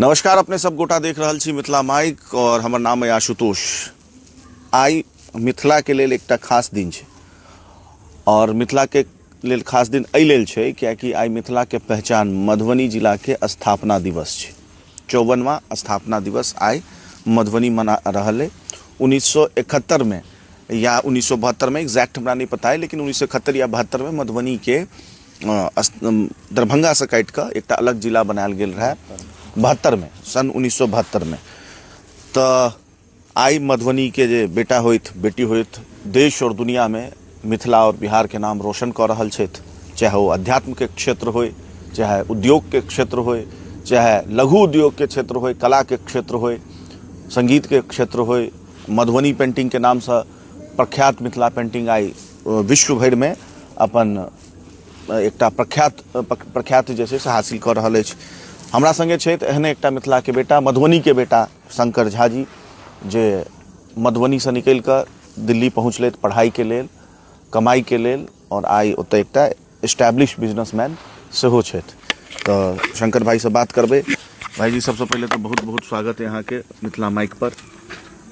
नमस्कार, अपने सब गोटा देख रहल छी मिथिला माइक और हमर नाम है आशुतोष। आइ मिथिला के लेल एकटा खास दिन छै और मिथिला के लेल खास दिन एहि लेल छै कियाकि आइ मिथिला के पहचान मधुबनी जिला के स्थापना दिवस छै। 54वां स्थापना दिवस आइ मधुबनी मना रहल है। 1971 में या 1972 में, एग्जैक्ट हमरा नहीं पता है, लेकिन 1971 या 72 में मधुबनी के दरभंगासँ काटि कऽ एकटा अलग जिला बनायल गेल रहए 72मे, सन 1972मे। तऽ आइ मधुबनीके जे बेटा होथि, बेटी होथि, देश आओर दुनियामे मिथिला आओर बिहारके नाम रोशन कऽ रहल छथि, चाहे ओ अध्यात्मके क्षेत्र होइ, चाहे उद्योगके क्षेत्र होइ, चाहे लघु उद्योगके क्षेत्र होइ, कलाके क्षेत्र होइ, सङ्गीतके क्षेत्र होइ। मधुबनी पेन्टिंगके नामसँ प्रख्यात मिथिला पेन्टिंग आइ विश्व भरिमे अपन एकटा प्रख्यात प्रख्यात जे छै से हासिल कऽ रहल अछि। हमरा सङ्गे छथि एहने एकटा मिथिलाके बेटा, मधुबनीके बेटा शंकर झा जी, जे मधुबनीसँ निकलि कऽ दिल्ली पहुँचलथि पढ़ाइके लेल, कमाइके लेल, आओर आइ ओतऽ एकटा एस्टैब्लिश बिजनेसमैन सेहो छथि। तऽ शंकर भाईसँ बात करबै। भाईजी, सबसँ पहिले तऽ बहुत बहुत स्वागत है अहाँके मिथिला माइक पर।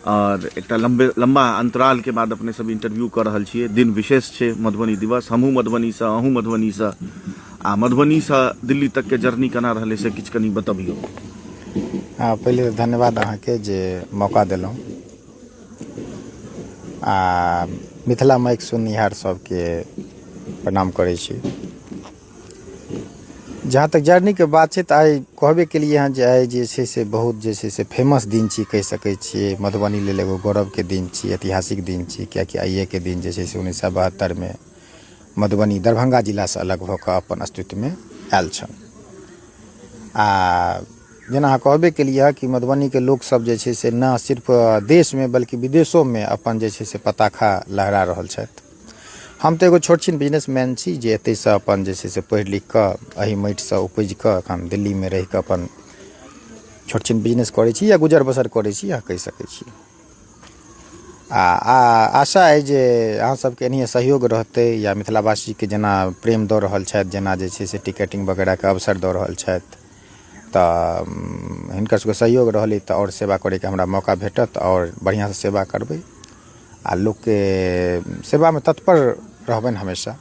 आओर एकटा लम्बे लम्बा अंतरालके बाद अपने सब इंटरव्यू कऽ रहल छियै। दिन विशेष छै, मधुबनी दिवस। हमहूँ मधुबनीसँ, अहूँ मधुबनीसँ, आ मधुबनीसँ दिल्ली तकके जर्नी केना रहलै से किछु कनि बतबियौ। हँ, पहिले तऽ धन्यवाद अहाँके जे मौका देलहुँ, आ मिथिला माइक सुननिहार सबके प्रणाम करै छी। जहाँ तक जर्नीके बात छै तऽ आइ कहबे केलियै हँ जे आइ जे छै से बहुत जे छै से फेमस दिन छी, कहि सकै छियै मधुबनी लेल एगो गौरवके दिन छी, ऐतिहासिक दिन छी, किएकि आइएके दिन जे छै से 1972मे मधुबनी दरभंगा जिलासँ अलग भऽ कऽ अपन अस्तित्वमे आयल छल। आ जेना अहाँ कहबे केलियै हँ कि मधुबनीके लोकसभ जे छै से ने सिर्फ देशमे बल्कि विदेशोमे अपन जे छै से पताखा लहरा रहल छथि। हम तऽ एगो छोट छिन बिजनेसमैन छी जे एतहिसँ अपन जे छै से पढ़ि लिखि कऽ एहि माटिसँ उपजि कऽ एखन दिल्लीमे रहि कऽ अपन छोट छिन बिजनेस करै छी या गुजर बसर करै छी, अहाँ कहि सकै छी। आ आशा अइ जे अहाँ सबके एनाहिए सहयोग रहतै या मिथिलावासीके जेना प्रेम दऽ रहल छथि, जेना जे छै से टिकटिंग वगैरहके अवसर दऽ रहल छथि, तऽ हिनकर सबके सहयोग रहलै तऽ आओर सेवा करैके हमरा मौका भेटत आओर बढ़िआँसँ सेवा करबै आ लोकके सेवामे तत्पर रहबनि हमेशा,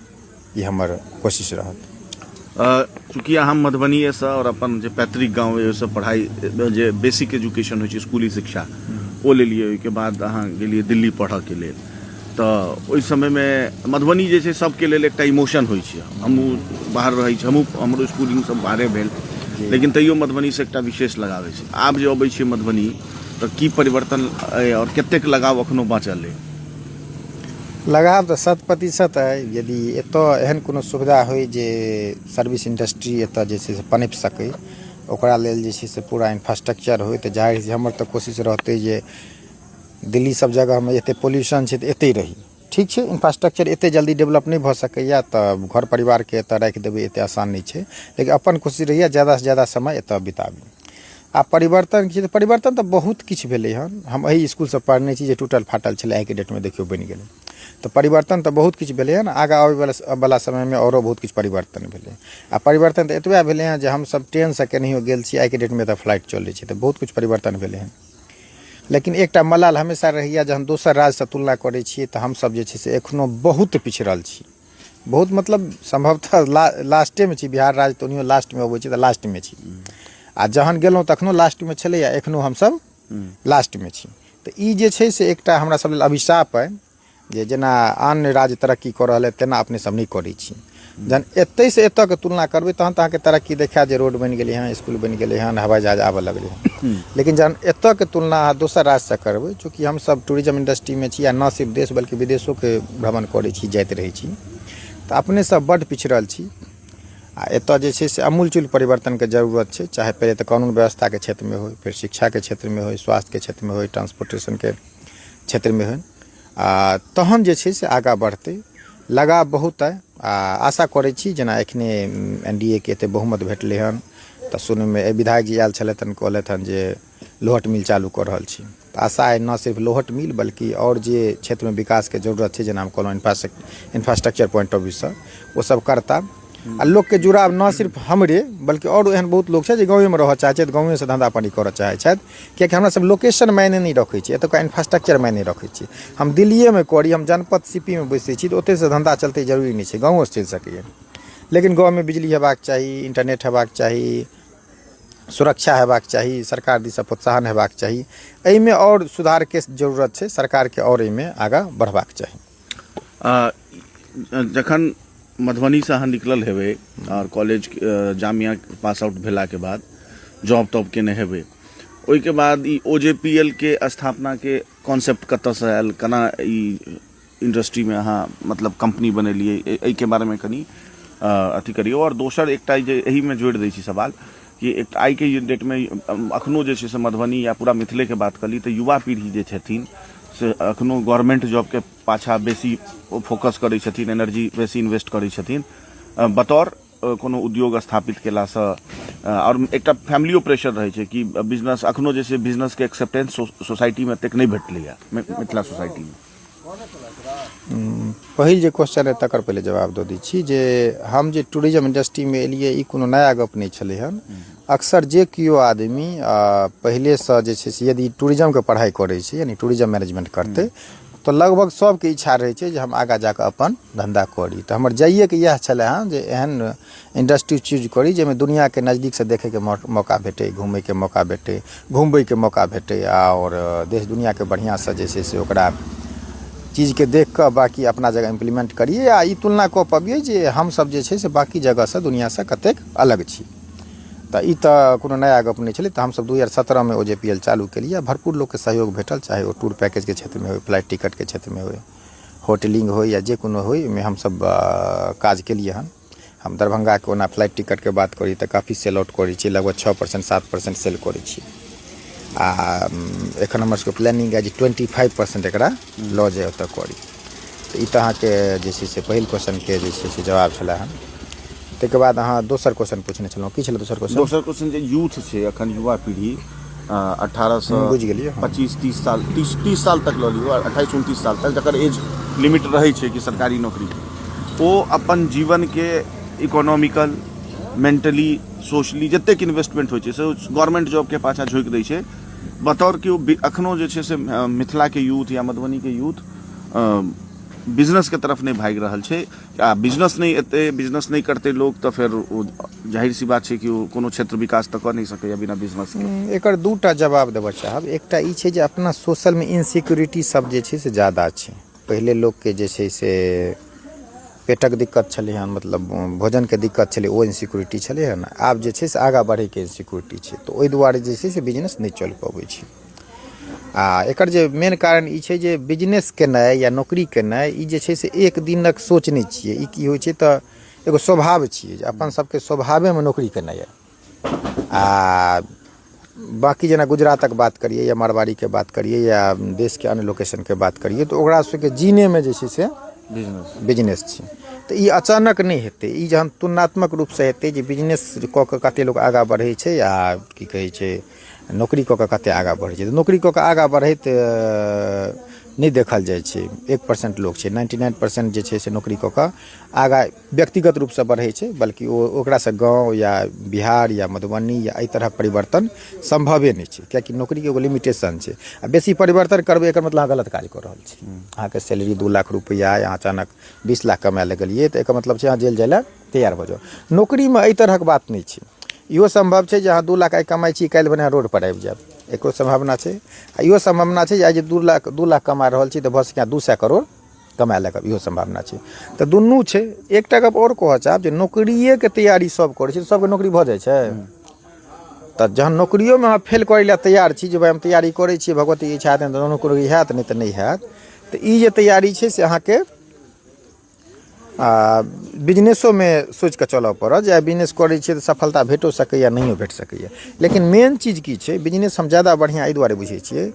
ई हमर कोशिश रहत। चूँकि अहाँ मधुबनिएसँ आओर अपन जे पैतृक गाँव अइ ओहिसँ पढ़ाइ जे बेसिक एजुकेशन होइ छै, स्कूली शिक्षा, ओ लेलियै, ओहिके बाद अहाँ गेलियै दिल्ली पढ़ऽके लेल, तऽ ओहि समयमे मधुबनी जे छै सबके लेल एकटा इमोशन होइ छै। हमहूँ बाहर रहै छी, हमहूँ, हमरो स्कूलिंग सब बाहरे भेल, लेकिन तैयो मधुबनीसँ एकटा विशेष लगाव होइ छै। आब जे अबै छियै मधुबनी तऽ की परिवर्तन अइ आओर कतेक लगाव एखनो बाँचल अइ? लगाव तऽ 100% अइ। यदि एतऽ एहन कोनो सुविधा होइ जे सर्विस इंडस्ट्री एतऽ जे छै से पनपि सकै, ओकरा लेल जे छै से पूरा इन्फ्रास्ट्रक्चर होइ, तऽ जाहिर छै हमर तऽ कोशिश रहतै जे दिल्ली सब जगहमे एते पॉल्यूशन छै तऽ एतै रही। ठीक छै, इन्फ्रास्ट्रक्चर एते जल्दी डेवलप नहि भऽ सकैए तऽ घर परिवारके एतऽ राखि देबै एते आसान नहि छै, लेकिन अपन कोशिश रहैए जादासँ जादा समय एतऽ बिताबी। आ परिवर्तन छै तऽ परिवर्तन तऽ बहुत किछु भेलै हन। हम एहि इसकुलसँ पढ़ने छी जे टूटल फाटल छलै, आइके डेटमे देखियौ बनि गेलै। तऽ परिवर्तन तऽ बहुत किछु भेलै हन। आगाँ अबैवला बला समयमे आओरो बहुत किछु परिवर्तन भेलै। आ परिवर्तन तऽ एतबे भेलै हँ जे हमसभ ट्रेनसँ केनाहियो गेल छी, आइके डेटमे तऽ फ्लाइट चलै छै, तऽ बहुत किछु परिवर्तन भेलै हन। लेकिन एकटा मलाल हमेशा रहैए, जहन दोसर राज्यसँ तुलना करै छियै तऽ हमसभ जे छै से एखनो बहुत पिछड़ल छी, बहुत मतलब सम्भवतः लास्टेमे छी। बिहार राज्य तऽ ओनाहियो लास्टमे अबै छै, तऽ लास्टमे छी। आ जहन गेलहुँ तखनो लास्टमे छलैए, एखनो हमसभ लास्टमे छी। तऽ ई जे छै से एकटा हमरा सभ लेल अभिशाप अइ जे जेना आन राज्य तरक्की कऽ रहल अइ तेना अपने सब नहि करै छी। जहन एतहिसँ एतऽके तुलना करबै तहन तऽ अहाँके तरक्की देखायत जे रोड बनि गेलै हँ, इसकुल बनि गेलै हँ, हवाई जहाज आबऽ लगलै हँ। लेकिन जहन एतऽके तुलना अहाँ दोसर राज्यसँ करबै, चूँकि हमसब टूरिज्म इंडस्ट्रीमे छी आ न सिर्फ देश बल्कि विदेशोके भ्रमण करै छी, जाइत रहै छी, तऽ अपने सब बड्ड पिछड़ल छी। आ एतऽ जे छै से अमूलचूल परिवर्तनके जरूरत छै, चाहे पहिले तऽ कानून व्यवस्थाके क्षेत्रमे होइ, फेर शिक्षाके क्षेत्रमे होइ, स्वास्थ्यके क्षेत्रमे होइ, ट्रांसपोर्टेशनके क्षेत्रमे होइ, आ तहन जे छै से आगाँ बढ़तै। लगाव बहुत अइ आ आशा करै छी जेना एखने एन डी ए के एतेक बहुमत भेटलै हन तऽ सुनैमे विधायक जी आयल छलथि हन, कहलथि हन जे लोहट मिल चालू कऽ रहल छी। तऽ आशा अइ न सिर्फ लोहट मिल बल्कि आओर जे क्षेत्रमे विकासके जरूरत छै, जेना हम कहलहुँ इन्फ्रास्ट्रक्चर पॉइंट ऑफ व्यू सँ, ओ सब करता। आ लोकके जुड़ाव न सिर्फ हमरे बल्कि आओर एहन बहुत लोक छै जे गाँवेमे रहऽ चाहै छथि, गाँवेसँ धन्धा पानि करऽ चाहै छथि, किएकि हमरा सब लोकेशन मायने नहि रखै छै, एतुका इन्फ्रास्ट्रक्चर मायने रखै छै। हम दिल्लिएमे करी, हम जनपद सिटीमे बैसै छी तऽ ओतहिसँ धन्धा चलतै जरूरी नहि छै, गाँवोसँ चलि सकैए। लेकिन गाँवमे बिजली हेबाक चाही, इन्टरनेट हेबाक चाही, सुरक्षा हेबाक चाही, सरकार दिससँ प्रोत्साहन हेबाक चाही। एहिमे आओर सुधारके जरूरत छै, सरकारके आओर एहिमे आगाँ बढ़बाक चाही। जखन मधुबनीसँ अहाँ निकलल हेबै आओर कॉलेज जामिया पास आउट भेलाके बाद जॉब तॉब केने हेबै, ओहिके बाद ई ओ जे पी एल के स्थापनाके कॉन्सेप्ट कतऽसँ आयल, केना ई इंडस्ट्रीमे अहाँ मतलब कम्पनी बनेलियै, एहिके बारेमे कनि अथी करियौ। आओर दोसर एकटा जे एहिमे जोड़ि दै छी सवाल कि एक आइके डेटमे अखनो जे छै से मधुबनी या पूरा मिथिलेके बात कऽ ली तऽ युवा पीढ़ी जे छथिन से अखनो गवर्नमेंट जॉबके पाछाँ बेसी फोकस करै छथिन, एनर्जी बेसी इन्वेस्ट करै छथिन बतौर कोनो उद्योग स्थापित केलासँ। आओर एकटा फैमिलियो प्रेशर रहै छै कि बिजनेस अखनो जे छै बिजनेसके एक्सेप्टेंस सोसाइटीमे एतेक नहि भेटलैए मिथिला सोसाइटीमे। पहिल जे क्वेश्चन रहै तकर पहिले जवाब दऽ दै छी जे हम जे टूरिज्म इंडस्ट्रीमे एलियै ई कोनो नया गप नहि छलै हन। अक्सर जे केओ आदमी पहिलेसँ जे छै से यदि टूरिज्मके पढ़ाइ करै छै, यानि टूरिज्म मैनेजमेंट करतै, तऽ लगभग सबके इच्छा रहै छै जे हम आगाँ जाकऽ अपन धन्धा करी। तऽ हमर जाइएके इएह छलै हँ जे एहन इंडस्ट्री चूज करी जाहिमे दुनिआँके नजदीकसँ देखैके मौका भेटै, घुमैके मौका भेटै, घुमबैके मौका भेटै आओर देश दुनिआँके बढ़िआँसँ जे छै से ओकरा चीजके देख कऽ बाँकी अपना जगह इम्प्लीमेंट करियै आ ई तुलना कऽ पबियै जे हमसब जे छै से बाँकी जगहसँ दुनिआँसँ कतेक अलग छी। तऽ ई तऽ कोनो नया गप नहि छलै। तऽ हमसब 2017मे ओ जे पी एल चालू केलियै आ भरपूर लोकके सहयोग भेटल, चाहे ओ टूर पैकेजके क्षेत्रमे होइ, फ्लाइट टिकटके क्षेत्रमे होइ, होटलिंग होइ या जे कोनो होइ, ओहिमे हमसब काज केलियै हन। हम दरभंगाके ओना फ्लाइट टिकटके बात करी तऽ काफी सेल आउट करै छियै, लगभग 6% 7% सेल करै छियै। आ एखन हमर सबके प्लानिंग यऽ जे 25% एकरा लऽ जाय ओतऽ करी। तऽ ई तऽ अहाँके जे छै से पहिल क्वेश्चनके जे छै से जवाब छलै हन। ताहिके बाद अहाँ दोसर क्वेश्चन पूछने छलहुँ, की छलै दोसर क्वेश्चन? दोसर क्वेश्चन जे यूथ छै अखन युवा पीढ़ी 18 सँ बुझि गेलियै, हँ। 25-30 साल, 30 साल तक लऽ लियौ, 28-29 साल तक जकर एज लिमिट रहै छै कि सरकारी नौकरी, ओ अपन जीवनके इकोनॉमिकल, मेंटली, सोशली जतेक इन्वेस्टमेंट होइ छै से गवर्नमेंट जॉबके पाछाँ झोकि दै छै। बतौर कि ओ अखनो जे छै से मिथिलाके यूथ या मधुबनीके यूथ बिजनेसके तरफ नहि भागि रहल छै आ बिजनेस नहि एतै, बिजनेस नहि करतै लोक तऽ फेर ओ जाहिर सी बात छै कि ओ कोनो क्षेत्र विकास तऽ कऽ नहि सकैए बिना बिजनेसके। एकर दूटा जवाब देबऽ चाहब। एकटा ई छै जे अपना सोशलमे इनसिक्योरिटी सब जे छै से ज्यादा छै। पहिले लोकके जे छै से पेटक दिक्कत छलै हँ, मतलब भोजनके दिक्कत छलै, ओ इनसिक्योरिटी छलै हँ। आब जे छै से आगाँ बढ़ैके इनसिक्योरिटी छै, तऽ ओहि दुआरे जे छै से बिजनेस नहि चलि पबै छै। आ एकर जे मेन कारण ई छै जे बिजनेस केनाइ या नौकरी केनाइ ई जे छै से एक दिनक सोच नहि छियै। ई की होइ छै तऽ एगो स्वभाव छियै जे अपन सबके स्वभावेमे नौकरी केनाइ यऽ। आ बाँकी जेना गुजरातक बात करियै या मारवाड़ीके बात करियै या देशके अन्य लोकेशनके बात करियै तऽ ओकरा सबके जीनेमे जे छै से बिजनेस छै। तऽ ई अचानक नहि हेतै, ई जहन तुलनात्मक रूपसँ हेतै जे बिजनेस कऽ कऽ कते लोक आगाँ बढ़ै छै आ की कहै छै नौकरी कऽ कऽ कते आगाँ बढ़ै छै। नौकरी कऽ कऽ आगाँ बढ़ैत नहि देखल जाइ छै, 1% लोक छै, 99% जे छै से नौकरी कऽ कऽ आगाँ व्यक्तिगत रूपसँ बढ़ै छै, बल्कि ओ ओकरासँ गाँव या बिहार या मधुबनी या एहि तरहक परिवर्तन सम्भवे नहि छै, किएकि नौकरीके एगो लिमिटेशन छै आ बेसी परिवर्तन करबै एकर मतलब अहाँ गलत काज कऽ रहल छी। अहाँके सैलरी 2 लाख रुपैआ अइ, अहाँ अचानक 20 लाख कमाए लगलियै तऽ एकर मतलब छै अहाँ जेल जाइ लए तैयार भऽ जाउ। नौकरीमे एहि तरहक बात नहि छै। इहो सम्भव छै जे अहाँ 2 लाख आइ कमाइ छी, काल्हि भने अहाँ रोडपर आबि जायब, एकरो सम्भावना छै। आ इहो सम्भावना छै जे आइ जे 2 लाख कमा रहल छी तऽ भऽ सकैए 200 करोड़ कमाए लागब, इहो सम्भावना छै। तऽ दुनू छै। एकटा गप आओर कहऽ चाहब जे नौकरिएके तैयारी सभ करै छै तऽ सभके नौकरी भऽ जाइ छै? तऽ जहन नौकरियोमे अहाँ फेल करै लए तैयार छी जे भाइ हम तैयारी करै छी, भगवतीके इच्छा हेतनि तऽ नौकरी हैत, नहि तऽ नहि हैत, तऽ ई जे तैयारी छै से अहाँके आ बिजनेसोमे सोचि कऽ चलऽ पड़त जे आइ बिजनेस करै छियै तऽ सफलता भेटो सकैए, नहियो भेट सकैए। लेकिन मेन चीज की छै, बिजनेस हम ज्यादा बढ़िआँ एहि दुआरे बुझै छियै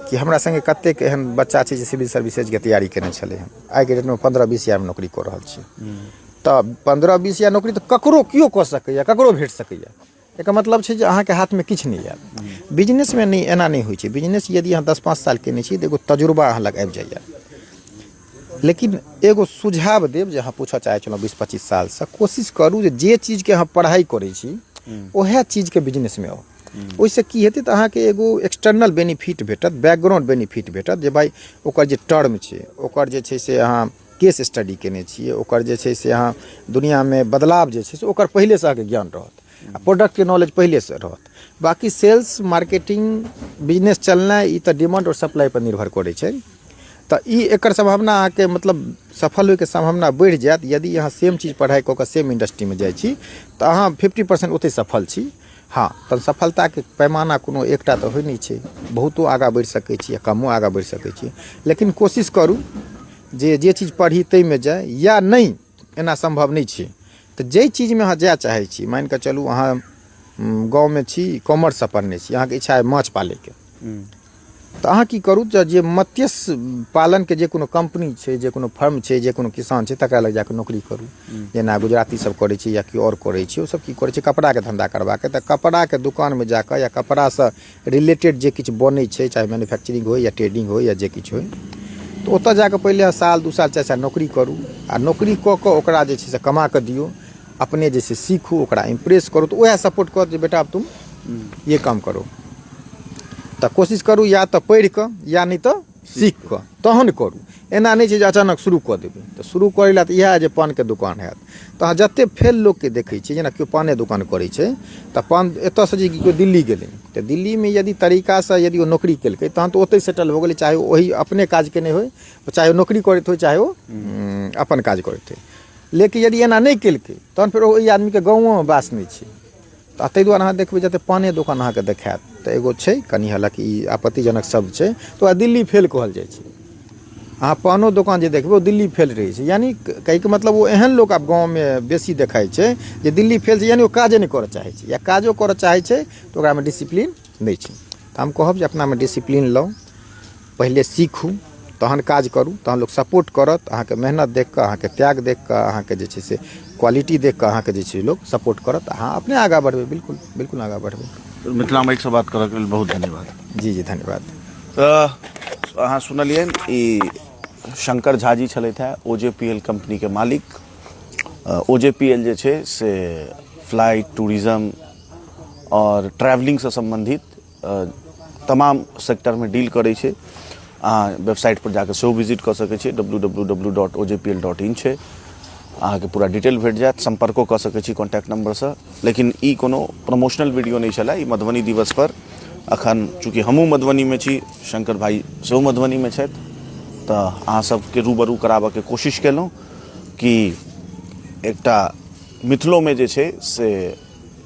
कि हमरा सङ्गे कतेक एहन बच्चा छै जे सिविल सर्विसेजके तैयारी केने छलै हँ, आइके डेटमे 15-20 हजारमे नौकरी कऽ रहल छै। तऽ 15-20 हजार नौकरी तऽ ककरो केओ कऽ सकैए, ककरो भेट सकैए। एकर मतलब छै जे अहाँके हाथमे किछु नहि आयल। बिजनेसमे नहि, एना नहि होइ छै। बिजनेस यदि अहाँ 10-5 साल केने छी तऽ एगो तजुर्बा अहाँ लग आबि जाइए। लेकिन एगो सुझाव देब जे अहाँ पूछऽ चाहै छलहुँ 20-25 सालसँ कोशिश करू जे जे चीजके अहाँ पढ़ाइ करै छी उएह चीजके बिजनेसमे आउ। ओहिसँ की हेतै तऽ अहाँके एगो एक्सटर्नल बेनिफिट भेटत, बैकग्राउंड बेनिफिट भेटत जे भाइ ओकर जे टर्म छै, ओकर जे छै से अहाँ केस स्टडी केने छियै, ओकर जे छै से अहाँ दुनिआँमे बदलाव जे छै से ओकर पहिलेसँ अहाँके ज्ञान रहत आ प्रोडक्टके नॉलेज पहिलेसँ रहत। बाँकी सेल्स मार्केटिंग बिजनेस चलनाइ ई तऽ डिमांड आओर सप्लाइपर निर्भर करै छै। तऽ ई एकर सम्भावना अहाँके मतलब सफल होइके सम्भावना बढ़ि जायत यदि अहाँ सेम चीज पढ़ाइ कऽ कऽ सेम इंडस्ट्रीमे जाइ छी तऽ अहाँ 50% ओतहि सफल छी। हँ, तहन सफलताके पैमाना कोनो एकटा तऽ होइ नहि छै, बहुतो आगाँ बढ़ि सकै छी आ कमो आगाँ बढ़ि सकै छी, लेकिन कोशिश करू जे जे चीज पढ़ी ताहिमे जाइ या नहि एना सम्भव नहि छै तऽ जाहि चीजमे अहाँ जाय चाहै छी, मानि कऽ चलू अहाँ गाँवमे छी, कॉमर्ससँ पढ़ने छी, अहाँके इच्छा अइ माछ पालयके, तऽ अहाँ की करू जे जे मत्स्य पालनके जे कोनो कम्पनी छै, जे कोनो फर्म छै, जे कोनो किसान छै, तकरा लग जाकऽ नौकरी करू। जेना गुजराती सब करै छै या केओ आओर करै छै, ओ सब की करै छै कपड़ाके धन्धा करबाके, तऽ कपड़ाके दोकानमे जाकऽ या कपड़ासँ रिलेटेड जे किछु बनै छै, चाहे मैन्युफैक्चरिंग होइ या ट्रेडिंग होइ या जे किछु होइ, तऽ ओतऽ जाकऽ पहिले अहाँ साल 2 साल 4 साल नौकरी करू आ नौकरी कऽ कऽ ओकरा जे छै से कमा कऽ दियौ, अपने जे छै सीखू, ओकरा इम्प्रेस करू, तऽ उएह सपोर्ट करत जे बेटा आब तुम ये काम करो। तऽ कोशिश करू या तऽ पढ़ि कऽ या नहि तऽ सीख कऽ तहन करू। एना नहि छै जे अचानक शुरू कऽ देबै। तऽ शुरू करै लए तऽ इएह जे पानके दोकान हैत तऽ अहाँ जतेक फेल लोकके देखै छियै, जेना केओ पाने दोकान करै छै तऽ पान एतऽसँ जे केओ दिल्ली गेलै तऽ दिल्लीमे यदि तरीकासँ यदि ओ नौकरी केलकै तहन तऽ ओतहि सेटल भऽ गेलै, चाहे ओही अपने काज केने होइ, चाहे ओ नौकरी करैत होइ, चाहे ओ अपन काज करैत होइ। लेकिन यदि एना नहि केलकै तहन फेर ओहि आदमीके गाँवोमे वास नहि छै। तऽ ताहि दुआरे अहाँ देखबै जतेक पाने दोकान अहाँके देखायत तऽ एगो छै कनि, हालाँकि ई आपत्तिजनक शब्द छै, तऽ ओकरा दिल्ली फेल कहल जाइ छै। अहाँ पानो दोकान जे देखबै ओ दिल्ली फेल रहै छै, यानि कहैके मतलब ओ एहन लोक आब गाँवमे बेसी देखाइ छै जे दिल्ली फेल छै, यानि ओ काजे नहि करऽ चाहै छै या काजो करऽ चाहै छै तऽ ओकरामे डिसिप्लीन नहि छै। तऽ हम कहब जे अपनामे डिसिप्लीन लाउ, पहिले सीखू तहन काज करू, तहन लोक सपोर्ट करत अहाँके मेहनत देख कऽ, अहाँके त्याग देख कऽ, अहाँके जे छै से क्वालिटी देख कऽ अहाँके जे छै लोक सपोर्ट करत, अहाँ अपने आगाँ बढ़बै, बिल्कुल बिल्कुल आगाँ बढ़बै। मिथिला माइकसँ बात करऽके लेल बहुत धन्यवाद। जी जी धन्यवाद। तऽ अहाँ सुनलियनि ई शंकर झा जी छलथि हेँ ओ जे पी एल कम्पनीके मालिक। ओ जे पी एल जे छै से फ्लाइट, टूरिज्म आओर ट्रैवलिंगसँ सम्बन्धित तमाम सेक्टरमे डील करै छै। अहाँ वेबसाइटपर जाकऽ सेहो विजिट कऽ सकै छी, W W W dot O J P L dot in छै, अहाँके पूरा डिटेल भेट जायत। सम्पर्को कऽ सकै छी कॉन्टैक्ट नम्बरसँ। लेकिन ई कोनो प्रमोशनल वीडियो नहि छलै, ई मधुबनी दिवसपर अखन चूँकि हमहूँ मधुबनीमे छी, शंकर भाई सेहो मधुबनीमे छथि, तऽ अहाँ सबके रूबरू कराबऽके कोशिश केलहुँ कि एकटा मिथिलोमे जे छै से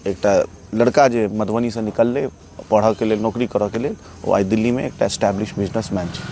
एकटा लड़का जे मधुबनीसँ निकललै पढ़ऽके लेल, नौकरी करऽके लेल, ओ आइ दिल्लीमे एकटा एस्टैब्लिश बिजनेसमैन छै।